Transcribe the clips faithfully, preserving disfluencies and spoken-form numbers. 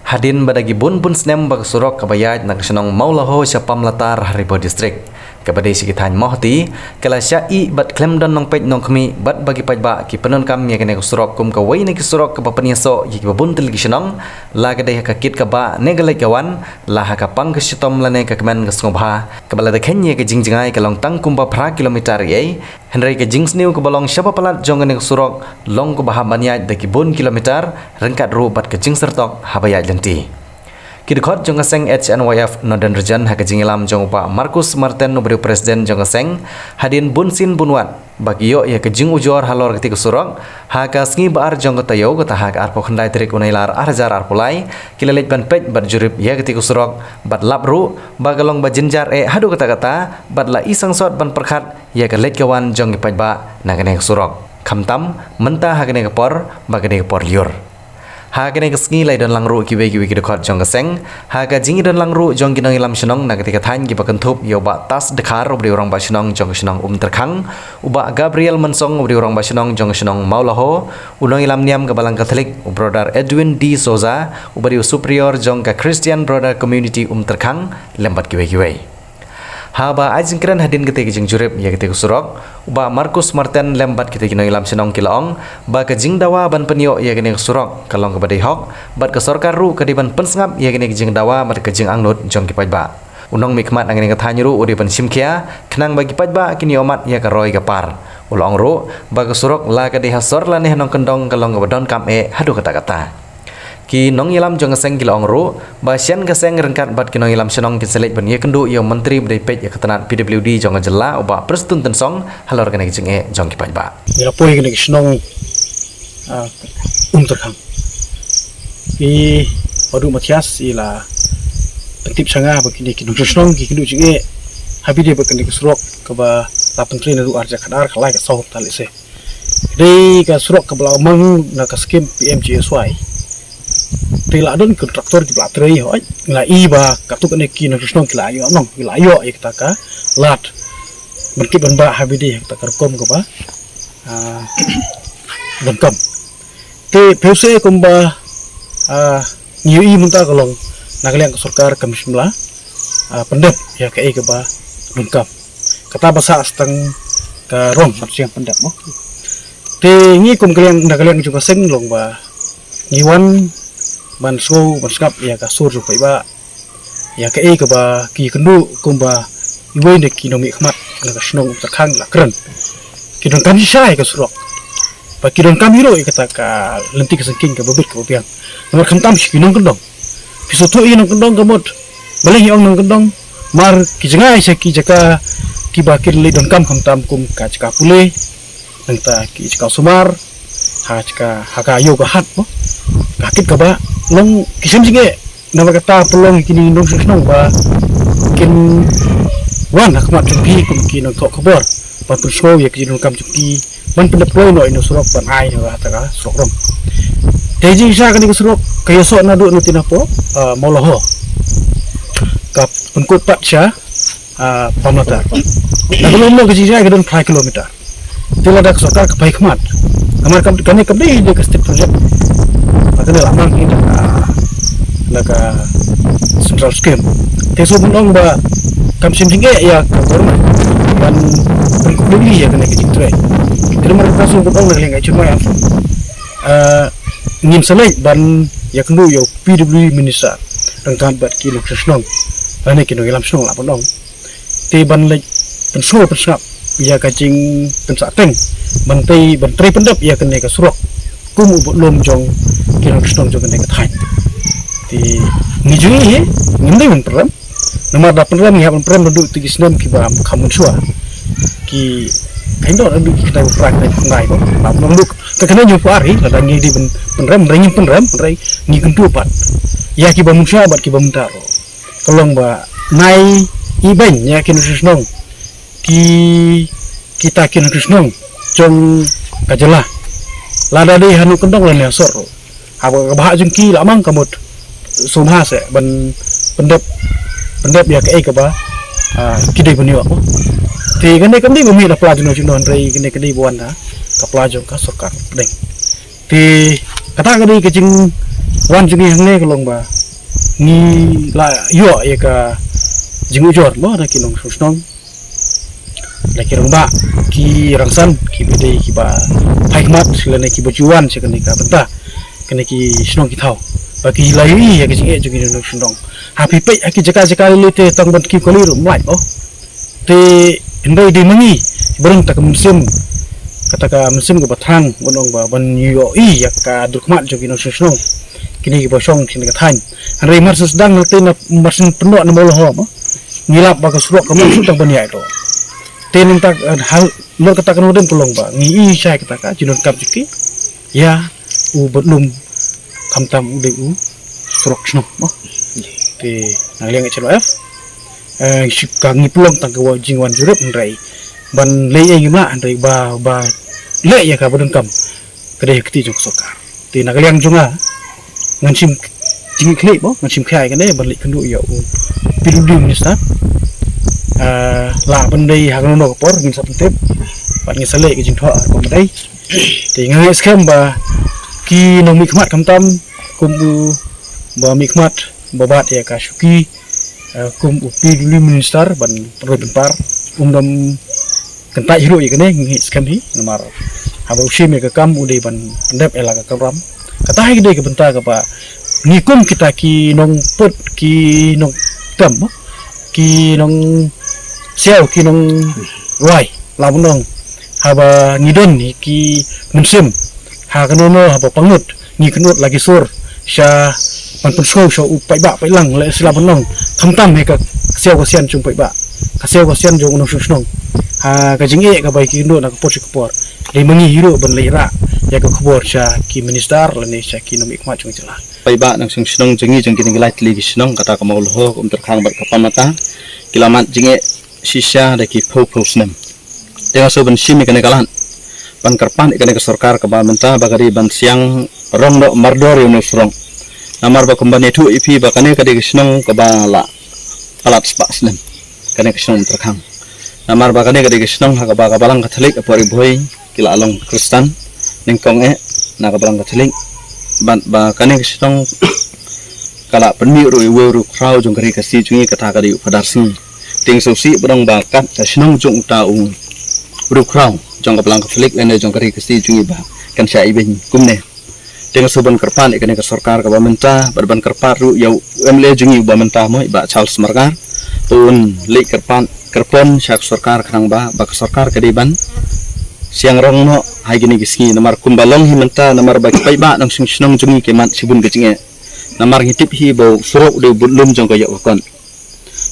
Hadien ba da ki bun bun snem ba ka surok kaba ïaid na ka shnong Mawlaho sha Pamlatar ha Ri Bhoi District, kaba dei sha ki thaiñ Mawhati, ka la shah ih bad khlem don nongpeit nongkhmih bad ba ki paidbah ki pyndonkam ïa kane ka surok kum kawei na ki surok kaba pynïasoh ïa kiba bun tylli ki shnong, la ka dei ha ka kit ka bah ne ka leit ka wan, la ha ka pang ka shitom lane ka kmen ka sngewbha, kaba la da kheiñ ïa ka jingjngai ka long tang kumba phra kilometer ei, hynrei ka jingsniew kaba long shaba palat jong kane ka surok long kaba hap ban ïaid da ki bun kilometer, ryngkat ruh bad ka jingsyrtok haba ïaid lynti. Ki dkhot jong ka seng H N Y F Northern Region ha ka jingïalam jong u Bah Marcus Marten uba dei u President jong ka seng, hadien bun sien bun wat ba ki ïoh ïa ka jingujor halor kata ka surok ha ka sngi ba ar jong ka taïew, kata ha ka arphew khyndai tarik u Nailar ar hajar arphew lai, ki la leit ban peit bad jurip ïa kata ka surok bad lap ruh ba ka long ba jynjar eh haduh katta katta bad la i sangsot ban pyrkhat ïa ka leit ka wan jong ki paidbah na kane ka surok, khamtam mynta ha kane ka por ba kane ka por lyiur. Ha kane ka sngi la i don lang ruh kiwei kiwei ki dkhot jong ka seng, ha ka jingi don lang ruh jong ki nongïalam shnong na kata ka thaiñ kiba kynthup ïa u Bah Tas Dkhar uba dei u rangbah shnong jong ka shnong Umtyrkhang, u Bah Gabriel Mynsong uba dei u rangbah shnong jong ka shnong Mawlaho, u nongïalam niam ka Balang Katholik u Brother Edwin D Souza uba dei u Superior jong ka Christian Brother Community Umtyrkhang, lem bad kiwei kiwei. Haba ai jingkren hadien kata ka jingjurip ïa kata ka surok, u Bah Marcus Marten lem bad kita ki nongïalam shnong ki la ong ba ka jingdawa ban pynïoh ïa kane ka surok ka long kaba dei hok bad ka sorkar ruh ka dei ban pynsngap ïa kane ka jingdawa bad ka jingangnud jong ki paidbah. U nongmihkhmat na kane ka thaiñ ruh u dei ban shim khia khnang ba ki paidbah kin ïohmad ïa ka roi ka par. U la ong ruh ba ka surok la ka dei ha sor lane ha nongkyndong ka long kaba donkam eh haduh katta katta. Ki nongïalam jong ka seng ki la ong ruh ba shen ka seng ryngkat bad ki nongïalam shnong kin sa leit ban ïakynduh ïa u Myntri ba dei peit ïa ka tnat P W D jong ka jylla u Bah Prestone Tynsong halor kane ka jingeh jong ki paidbah. Ngi la poi kane ka shnong, ah, Umtyrkhang. Ki Badu Mathias i la pyntip sha nga ba kine ki nongshong shnong ki kynduh jingeh ha bide bad kane ka surok kaba la pyntrei naduh ar hajar khatar ka lai ka saw hapta lehse. Dei ka surok kaba la mang na ka skim P M G S Y. Te la don kontraktor kiba la trei hoi. La i ba katto katne ki nongshong shnong ki la ïoh nong, ki la ïoh ïa kata ka lad ban kit ban bah ha bide ha kata ka rukom kaba, ah, donkam. Te phi ïohi kumba, ah, ngi ïohi mynta ka long na ka liang ka sorkar kam shym la, ah, pyndep ïa kaei kaba donkam. Kata ba sah sa tang ka rong ban shem pyndep mo. Te ngi kum ka liang, na ka liang jong ka seng long ba ngi wan ban sngew ban sngap ïa ka sur jong paidbah, ïa kaei kaba ki kynduh kumba iwei na ki nongmihkhmat na ka shnong Umtyrkhang la kren. Ki donkam shisha ïa ka surok. Ba ki donkam hi ruh ïa kata ka lynti ka syngkien kaba bit kaba biang. Namar khamtam sha ki nongkyndong. Phi sngewthuh ïa nongkyndong ka mut. Balei ngi ong nongkyndong? Namar ki jngai sha ki jaka kiba kin leit donkam khamtam kum ka jaka pule, nangta ki jaka sumar, ha jaka, ha ka ïew ka hat mo. Ka kit kaba long ki shem jingeh. Namar kata pynlong ïa kine ki nongshong shnong ba kin wan ha khmat jong phi kum ki nongthoh khubor ban pynsngew ïa ki jingdonkam jong ki ban pyndep kloi noh ïa kane ka surok ban ai ha kata ka surok rong. Te jingshisha kane ka surok ka ïasoh naduh na Tinapo, ah, Mawlaho, ka pynkut pat sha, ah, Pamlatar. Naduh Mawlaho ka jingshisha ka don phra kilometer. Te lada ka sorkar ka phai khmat. Namar kam, kane kam dei, dei ka state project. Ba kane la mang hi na ka, na ka central scheme. Te shu ban ong ba kam shim jingeh ïa ka government ban, ban completely ïa kane ka jingtrei. Te namar kata shu ban ong na ka liang ka H N Y F, ah, ngin sa leit ban ïakynduh ïa u P W D minister ryngkat bad ki nongshong shnong lane ki nongïalam shnong lah ban ong. Te ban leit pynsngew pynsngap ïa ka jingpynsahteng ban tei, ban trei pyndep ïa kane ka surok kum u budlum jong ki nongshong shnong jong kane ka thaiñ. Te ngi ju ïohi hi, ngim dei ban pynrem. Namar da pynrem ngi hap ban pynrem naduh ki snem kiba kham mynshuwa. Ki kham don naduh ki khyndai phew phra, khyndai phew khyndai ko. Ba pynrem naduh ka khyndai hynñiew phew ar hi, lada ngi dei ban pynrem, hynrei ngim pynrem, hynrei ngi kyntu pat ïa kiba mynshuwa bad kiba mynta ruh. Ka long ba nai ibeiñ ïa ki nongshong shnong, ki, kita ki nongshong shnong jong ka jylla. Lada dei ha nongkyndong lane ha sor ruh. Haba ka bhah jong ki la mang ka mut sngewbha seh ban pyndep, pyndep ïa kaei kaba, ah, ki dei ban ïoh. Te kane kam dei ba mih na pla jong no jong no, hynrei kane ka dei ba wan na ka pla jong ka sorkar pdeng. Te kata ka dei ka jingwan jong ngi hangne ka long ba Ngi la ïoh ïa ka jingujor mo na ki nongshong shnong, la ki rangbah, ki rangsan, ki bidei, ki ba phai khmat lane ki ba ju wan sha kane ka bynta, kane ki shnong ki thaw, ba ki la ïohi ïa ka jingeh jong ki nongshong shnong. Ha phi peit ha ki jaka jaka lei lei te tang ban ki kali ruh mlai mo. Te hynrei dei ma ngi ba rung ta ka mynsiem, kata ka mynsiem ka ba thrang, ban ong ba ban ïohi ïa ka dur khmat jong ki nongshong shnong, kine ki ba shong kine ka thaiñ. Hynrei mar shu sdang na te na mar shu pyndoh na Mawlahor mo, ngi lap ba ka surok ka mut shu tang ban ïaid ruh. Te nang tak hal lor kata ka nodem ka long ba ngi i shai kata ka jingdonkam jong ki ïa u bad lum, khamtam u dei u surok shnong mo. Te na liang H L F, eh, shi ka ngi pynlong tang ka wa jingwan jurip hynrei ban leh ïa ngi ma hynrei ba ba leh ïa ka ba donkam ka dei ka kti jong ka sorkar. Te na ka liang jong nga ngan shim jingkhlieh mo, ngan shim khia ïa kane ban leit kynduh ïa u P W D minister. Ah, la ban dei ha kano ka por ngin sa pyntip bad ngin sa leh ka jingthoh ha ka ba dei. Te nga ngeit skhem ba ki nongmihkhmat khamtam kum u ba mihkhmat ba bat ïa ka shuki, eh, kum u P W D minister ban roi ban par, um dam kyntait hi ruh ïa kane, ngi skhem hi namar haba u shim ïa ka kam u dei ban pyndep ïa la ka kamram. Kata hi ka dei ka bynta ka ba ngi kum kita ki nongput, ki nongtem, ki nongsiaw, ki nongrwai, la ban ong, haba ngi don hi ki mynsiem ha kano kano haba pangnud ngi kynduh la ki sur sha ban pynsngew sha u paidbah paidlang, leh sila ban ong khamtam hi ka siaw ka sian jong paidbah, ka siaw ka sian jong u nongshong shnong. Ha ka jingeh ka ba ki kynduh na ka por sha ka por, dei ma ngi hi ruh ban leit rah ïa ka khubor sha ki minister lane sha ki nongmihkhmat jong ka jylla. Paidbah nongshong shnong jong ngi jong kine ki lai tylli ki shnong kata ka Mawlahor, ka Umtyrkhang bad ka Pamnata, ki la mad jingeh shisha da ki phew phew snem. Te nga shu ban shim ïa kane ka lad ban kyrpad ïa kane ka sorkar ka ba mynta ba ka dei ban siang rong noh mardor ïa une u surok. Namar ba kumba ngi ïathuh ïa phi ba kane ka dei ka shnong ka ba la palat spah snem, kane ka shnong Umtyrkhang. Namar ba kane ka dei ka shnong ha ka ba ka Balang Katholik ha por Ri Bhoi ki la long Khristan nyngkong eh na ka Balang Katholik. Bad ba kane ka shnong ka la pynmih ruh ïa uwei u riewkhraw jong ka ri Khasi jong ngi, kata ka dei u Phadar Sngi. Te nga sngewsih ba dang ba kat ka shnong jong uta u riewkhraw jong ka Balang Katholik lane jong ka ri Khasi jong ngi ba kan shah ibeiñ kumne. Te nga shu ban kyrpad ïa kane ka sorkar ka ba mynta bad ban kyrpad ruh ïa u M L A jong ngi u ba mynta mo, i Bah Charles Markar, un leit kyrpad kyrpon sha ka sorkar khnang ba ba ka sorkar ka dei ban siang rong noh ha kine ki sngi, namar kumba long hi mynta namar ba ki paidbah nongshong shnong jong ngi ki mad shibun ka jingeh. Namar ngi tip hi ba u surok u dei u budlum jong ka ïoh ka kot.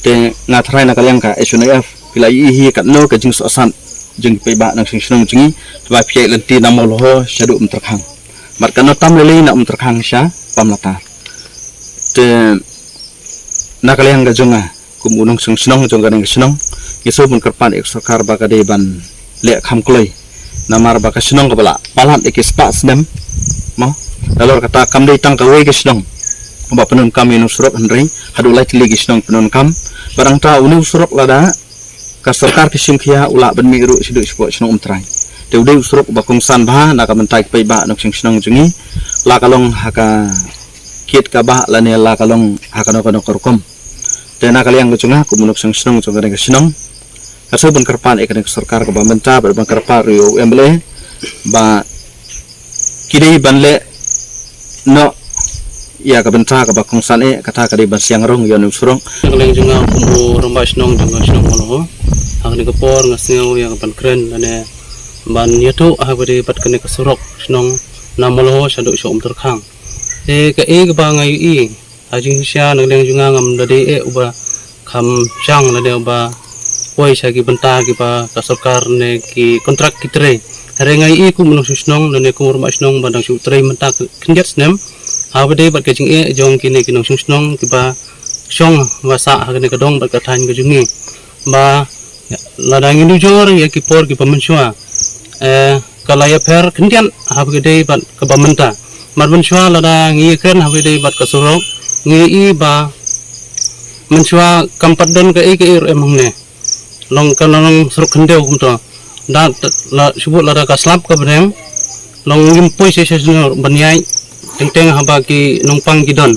Te nga tharai na ka liang ka H N I F phi la ïohi hi katno ka jingsohsat jong ki paidbah nongshong shnong jong ngi, ba phi ïaid lynti na Mawlahor shaduh Umtyrkhang, bad katno tam lei lei na Umtyrkhang sha Pamnata. Te na ka liang ka jong nga kum u nongshong shnong jong kane ka shnong, ngi shu ban kyrpad ïa ka sorkar ba ka dei ban leh kham kloi. Namar ba ka shnong ka ba la palat ïa ki spah snem mo. Nalor kata kam dei tang kawei ka shnong ba pyndonkam ïa une u surok, hynrei haduh lai tylli ki shnong pyndonkam. Bad hangta une u surok lada ka sorkar ka shim khia u lah ban mih ruh shaduh shapoh shnong Umtrai. Te u dei u surok ba kongsan bha na ka bynta ki paidbah nongshong shnong jong ngi, la ka long ha ka kit ka bah lane la ka long ha kano kano ka rukom. Te na ka liang ka jong nga kum u nongshong shnong jong kane ka shnong, nga shu ban kyrpad ïa kane ka sorkar ka ba mynta bad ban kyrpad ruh ïa u M L A ba ki dei ban leh noh ïa ka bynta ka ba kongsan eh, kata ka dei ban siang rong ïa une u surok. Na ka liang jong nga kum u rangbah shnong jong ka shnong Mawlahor, ha kane ka por nga sngew ïa ka ban kren lane ban ïathuh ha kaba dei bad kane ka surok shnong na Mawlahor shaduh sha Umtyrkhang. Te kaei kaba nga ïohi ha jingshisha na ka liang jong nga, ngam da dei eh uba kham shang lane uba poi sha ki bynta kiba ka sorkar ne ki kontrak ki trei. Hynrei nga ïohi kum u nongshong shnong lane kum u rangbah shnong ba dang shu trei mynta khyndiat snem ha kaba dei bad ka jingeh jong kine ki nongshong shnong kiba shong ba sah ha kane ka dong bad ka thaiñ ka jong ngi. Ba lada ngi nujor ïa ki por kiba mynshuwa, eh, ka la ïapher khyndiat ha kaba dei bad kaba mynta. Bad mynshuwa lada ngi ïakren ha kaba dei bad ka surok, ngi ïohi ba mynshuwa kam pat don kaei kaei ruh em hangne. Long ka long surok khyndew kumto. Da la shibut lada ka slap ka bneng, long ngim poi sha sha shnong ban ïaid teng teng haba ki nongpang ki don.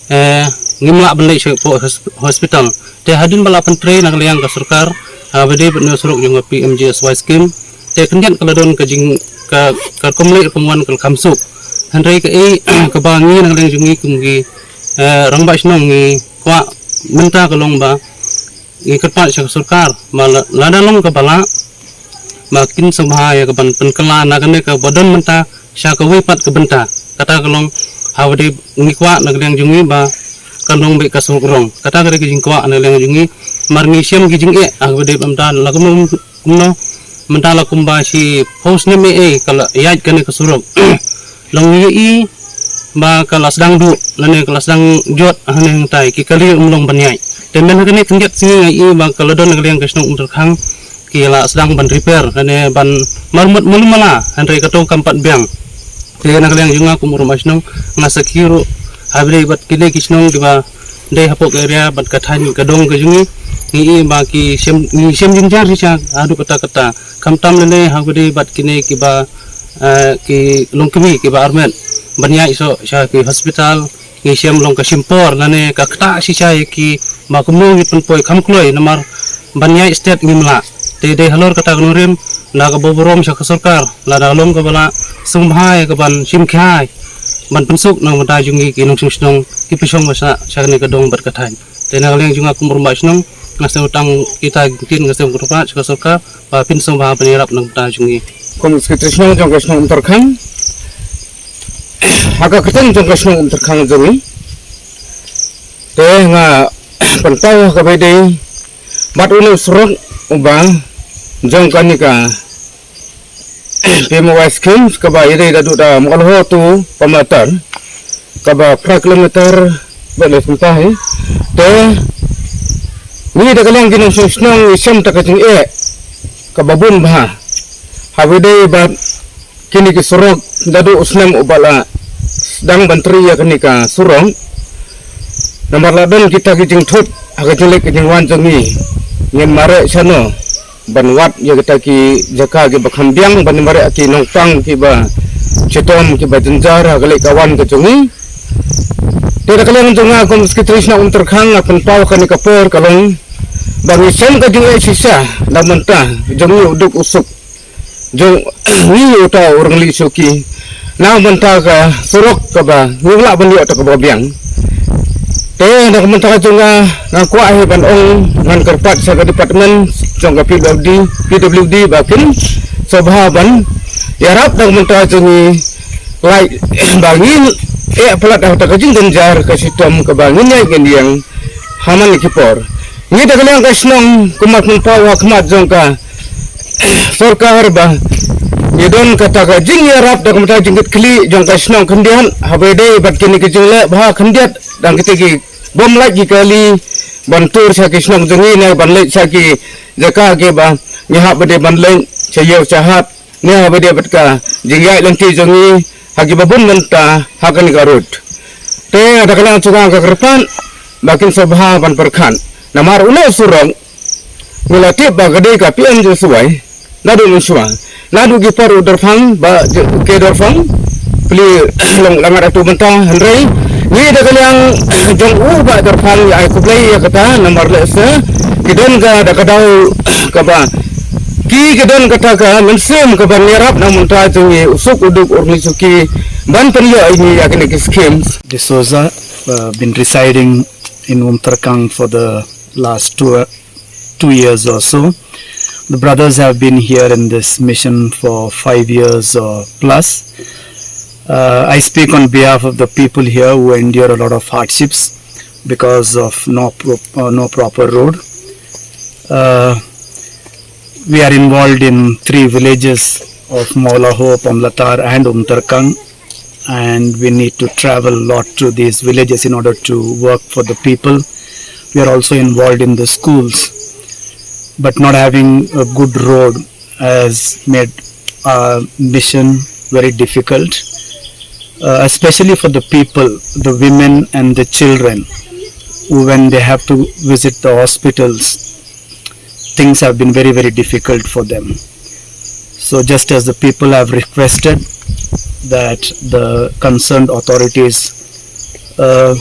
Eh, ngim lah ban leit sha hos- hospital. Te hadien ba la pyntrei na ka liang ka sorkar, ha, ba dei bad na surok jong ka P M G S Y scheme. Te khyndiat ka la don ka jing ka ka rukom leit rukom wan ka la kham suk. Hynrei kaei kaba ngi na ka liang jong ngi kum ki, eh, rangbah shnong ngi kwah mynta ka long ba ngi kyrpad sha ka sorkar ba la- lada long kaba lah ba kin sngewbha ïa ka ban pynkylla na kane kaba don mynta sha kawei pat ka bynta. Kata ka long ha ba dei ngi kwah na ka liang jong ngi ba kan long beit ka surok rong. Kata ka dei ka jingkwah na ka liang jong ngi. Mar ngi shem ki jingeh ha ba dei ba mynta la kumno kumno mynta la kumba shi phew snem eh eh ka la ïaid kane ka surok. Long ngi i ba ka la sdang duh lane ka la sdang jot hangne hangtai ki kali um long ban ïaid. Te mynta kane khyndiat sngi ngi i ba ka la don na ka liang ka shnong Umtyrkhang ki la sdang ban repair lane ban marmut mulu mala, hynrei kato kam pat biang. Te na ka liang jong nga kum u rangbah shnong nga sakhi ruh ha ba dei bad kine ki shnong kiba dei hapoh ka area bad ka thaiñ ka dong ka jong ngi, ngi i ba ki shem ngi shem jingjia shisha haduh katta katta. Khamtam lane ha ba dei bad kine kiba, eh, ki longkmie kiba armet ban ïaid soh sha ki hospital. Ngi shem long ka shim por lane ka ktah shisha ïa ki ba kumno ngi pynpoi kham kloi namar ban ïaid stet ngim lah. Te dei halor kata ka nongrim na ka burom sha ka sorkar lada long kaba lah sngewbha ïa ka ban shim khia ban pynsuk na ka bynta jong ngi ki nongshong shnong kiba shong ba sah sha kane ka dong bad ka thaiñ. Te na ka liang jong nga kum u rangbah shnong nga sngewtang kita ki ktien nga sngewtang sha ka sorkar ba phin sngewbha ban ïarap na ka bynta jong ngi. Kum u Secretary Shnong jong ka shnong Umtyrkhang, ha ka kyrteng jong ka shnong Umtyrkhang jong ngi, te nga pynpaw ha kaba dei bad une u surok uba jong kane ka P M Y scheme kaba ïadei da duh da Mawlaho to Pamlatar kaba phra kilometer bad le kumta hi. Te ngi da ka liang ki nongshong shnong ngi shem ta ka jingeh kaba bun bha ha ba dei bad kine ki surok. Naduh u snem uba la sdang ban trei ïa kane ka surok namar la don kita ki jingthut ha ka jingleit ka jingwan jong ngi. Ngin mareh shano ban wad ïa kita ki jaka kiba kham biang ban mareh ki nongpang kiba chitom kiba jynjar ha ka leit ka wan ka jong ngi. Te da ka liang jong nga kum Secretary Shnong Umtyrkhang nga pynpaw kane ka por ka long ba ngi shem ka jingeh shisha na ka bynta jong ngi u duk u suk jong ngi uta u Rangli Suki na ka bynta ka surok kaba ngi lah ban ïoh ta kaba biang. Te na ka bynta ka jong nga nga kwah hi ban ong ngan kyrpad sha ka department jong ka P W D, P W D ba kin sngewbha ban ïarap na ka bynta jong ngi, lait ba ngin eh palat ha ta ka jingjynjar ka chitom kaba ngin ïaid ngin ïeng ha man ki por. Ngi da ka liang ka shnong kumba pynpaw ha khmat jong ka sorkar ba ngi don kata ka jingïarap da ka bynta jingkitkhlieh jong ka shnong khyndiat ha ba dei bad kine ki jingleh bha khyndiat dang kite ki bym lait ki kali ban tur sha ki shnong jong ngi ne ban leit sha ki jaka kiba ngi hap ba dei ban leit sha ïew sha hat ne ha ba dei bad ka jingïaid lynti jong ngi ha kiba bun bynta ha kane ka road. Te da ka liang jong nga nga kyrpad ba kin sngewbha ban pyrkhat namar une u surok ngi la tip ba ka dei ka P M G S Y naduh mynshuwa, naduh ki por u Dyrphang ba je- ke Dyrphang pli long la ngat atu bynta. Hynrei ngi da ka liang jong u Bah Dyrphang ngi ai khublei ïa kata namar lehse ki don ka da ka daw kaba ki ki don kata ka mynsiem kaba ïarap na ka bynta jong ngi u suk u duk u Rangli Suki ban pynïoh ïa ngi ïa kine ki schemes. D'Souza, uh, been residing in Umtyrkhang for the last two, two years or so. The brothers have been here in this mission for five years or plus. Uh, I speak on behalf of the people here who endure a lot of hardships because of no pro- uh, no proper road. Uh, we are involved in three villages of Mawlaho, Pamlatar, and Umtyrkhang, and we need to travel a lot to these villages in order to work for the people. We are also involved in the schools, but not having a good road has made our mission very difficult, uh, especially for the people, the women and the children, who, when they have to visit the hospitals, things have been very, very difficult for them. So, just as the people have requested that the concerned authorities, uh,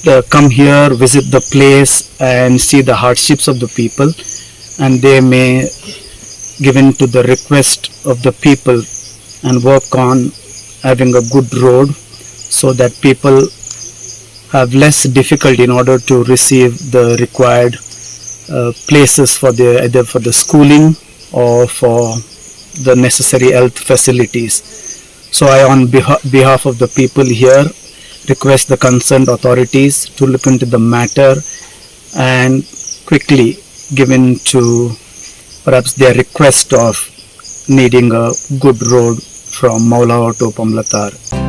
uh, come here, visit the place, and see the hardships of the people, and they may give in to the request of the people and work on having a good road so that people have less difficulty in order to receive the required uh, places for the, either for the schooling or for the necessary health facilities. So I, on beha- behalf of the people here, request the concerned authorities to look into the matter and quickly give in to perhaps their request of needing a good road from Mawlahor to Pamlatar.